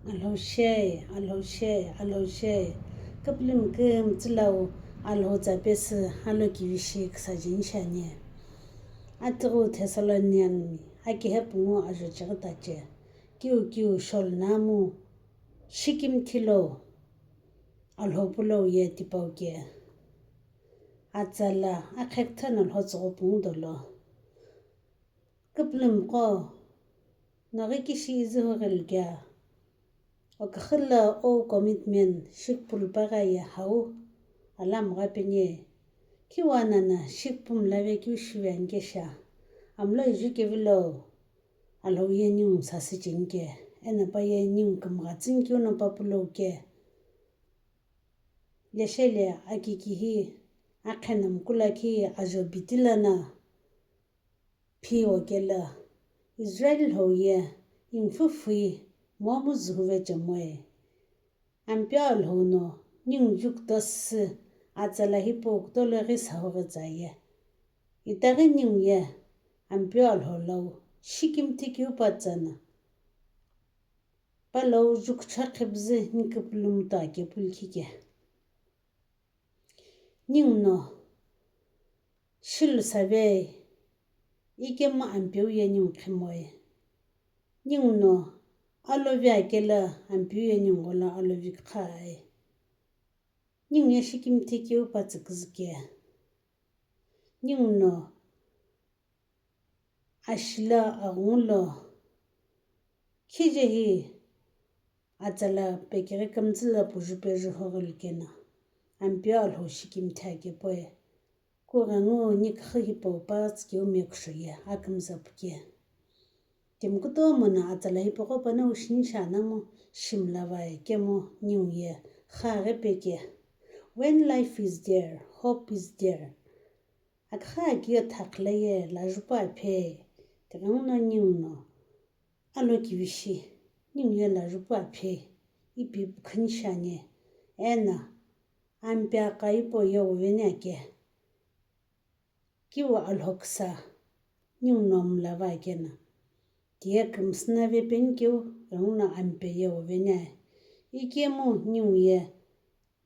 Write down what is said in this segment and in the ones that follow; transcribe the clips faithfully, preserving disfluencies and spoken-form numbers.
Alhou she, Alhou she, Alhou she, küpülümi kümtsü lau Alhou tsa pesü alokivishi küsajini shiani. Atighu Thessalonian akihe pungu ajo chighi tache, kiu kiu shol namu, shikimthi lo Alhou pulou ye tipau ke. Atsala akhekthano lhotsügho pungu dolo. Küpülümi qo, noghi kishi izühughilu kea. Oküxü lo ou commitment shikupulu paghi aye hau, alamgha peni. Khiwa nana shikupu mlave kiu shive anikesha. Amlo iju kevilo, Alhou ye ningu sasü chenike, eno pa ye ningu kümgha tsünikeu no pa pulou ke. Leshele akikihi, akhe namkula khi ajo bitila na. Phi okela, Israel hou ye, ingfufui, momu zuhuve chemoe. Ampeu Alhou no, ningu ju kutosü, atsala hipau kutolo ghi sahoghi tsaye. Itaghi ningu ye, Ampeu Alhou lau, shikimthi kiu pa tsana. Palau jukuchha khibzü niküpülümu ta kepulkhike. Ninguno, shilu save, ikemu Ampeu ye ningu khimoe. Ninguno, alovi akela Ampeu ye ningu ghola alovi khae. Ningu ye shikimthi kiu pa tsüküzüke. Ninguno, ashila aghungu lo, khije hi atsala pekeghi kümtsü lo puju peju hoghilu kena, Ampeu Alhou shikimthi akepoe, kughengu niküxü hipau pa tsükeu mekusho ye akümza puke. Timi kutomo no atsala hipaqo pano ushini shanamu shimlava ye kemu ningu ye xaghi peke. When life is there, hope is there. Aküxü akiyo thakhi la ye lajupu aphe, tighenguno ninguno alokivishi, ningu ye lajupu aphe, ipi pükhüni shiani, eno Ampeu aqaipo ye uveni ake. Kiu Alhou küsa, ninguno mlava akena. Tiye kümsü na vepeni keu, ghenguno Ampeu ye uveni ae. Ikemu ningu ye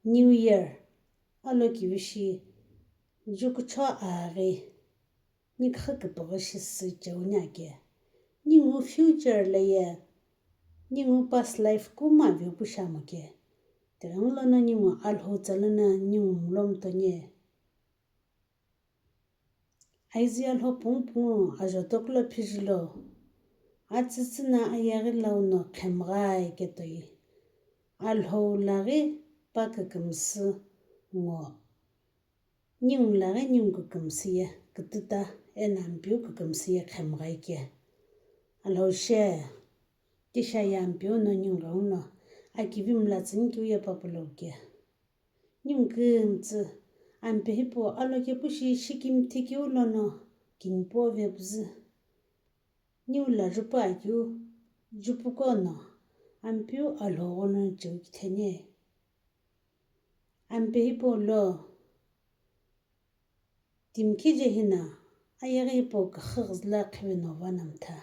New Year, alokivishi, jukuchho aghi, niküxü küpüghü shisü cheuni ake. Ningu future lo ye, ningu past life kuma vipu shamo ke. Tighengulono ningu Alhou tsa lono ningu mlo mtoni. Isaiah lho pungu pungu ajo tokulo phiju lo, atsütsü na ayeghi lau no khemghai ketoi. Alhou laghi pa kükümsü ngo. Ningu laghi ningu kükümsü ye kütüta, eno Ampeu kükümsü ye khemghai ke. Alhou she, tisha ye Ampeu no ningu ghenguno akivi mla tsünikeu ye pa pulou ke. Ningu kümtsü, Ampeu hipau alokepu shi shikimthi keu lono kinipu vepüzü. Ningu lajupu akeu, jupuqo no, Ampeu Alhou ghono cheu kitheni. Ampeu hipau lo, timi khije hina, ayeghi hipau küxü ghüzüla khiveno vanamtha.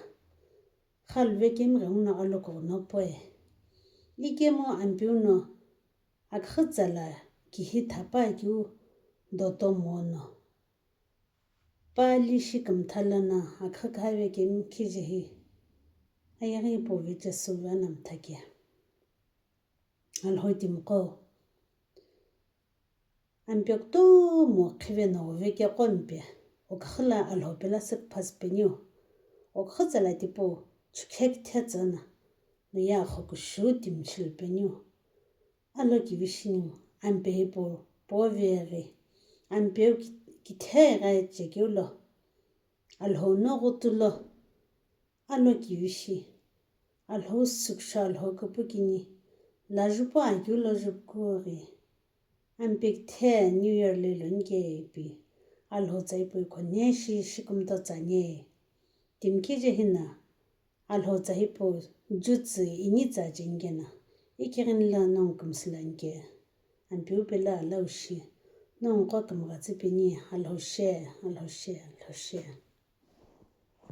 Xalu vekemi ghenguno alokughuno poe. Ikemu Ampeu no aküxü tsala kihi thapa keu doto mono. Pali shi kümtha lono aküxü khave kemi khije hi, ayeghi hipau vechesü vanamtha ke. Alhou timiqo, Ampeu kutomo khiveno veke qo mpe, oküxü lo Alhou pelo süküphasü peniu, oküxü tsala tipau chukhe kithe tsüna, no ye axokushu timichilu peniu. Alokivishi ningu Ampeu hipau poveghi, Ampeu ki-, kithe ghi chekeu lo, Alhou no ghutu lo, alokivishi, Alhou sükusho Alhou küpükini, lajupu akeu lo jupuqo ghi, Ampeu kithe New Year lo iloni ke ipi, Alhou tsa hipau ikhone shi shikümtsa tsüani. Timi khije hina, Alhou tsa hipau jutsü ini tsa cheni kena, ikighini lo nongu kümsü lani ke. Ampeu pelo alau shi, nongu qo kümgha tsü peni, Alhou she, Alhou she, Alhou she.